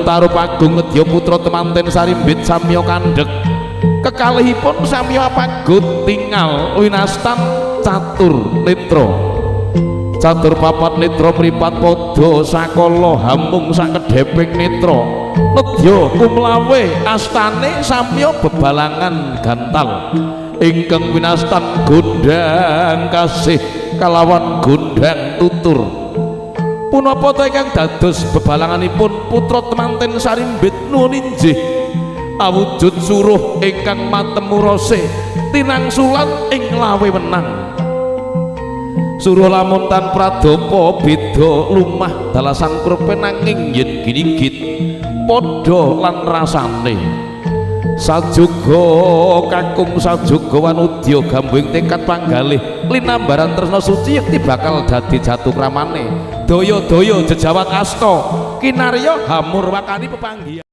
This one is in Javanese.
Dalem Tarup Agung nedya putra temanten sarimbit samya kandhek. Kekalihipun samya apagut tingal winastan catur netra. Catur papat netra mripat padha sakala hamung sakedheping netra. Nedya kumlawe astane samya bebalangan gantal ingkang winastan gondang kasih kalawan gondang tutur. Punapa ta ingkang dados bebalanganipun putra temanten sarimbit? Nuwun injih, awujud suruh ingkang matemu rase tinangsulan ing lawe wenang. Suruh lamun tan pradapa beda lumah dalasan krupe, nanging yen ginigit padha lan rasane. Sajuga kakung sajuga wanudya gambuhing tekad panggalih linambaran tresna suci yekti bakal dadi jatu kramane. Daya-daya jejawat asta kinarya hamur wakani pepanggihan.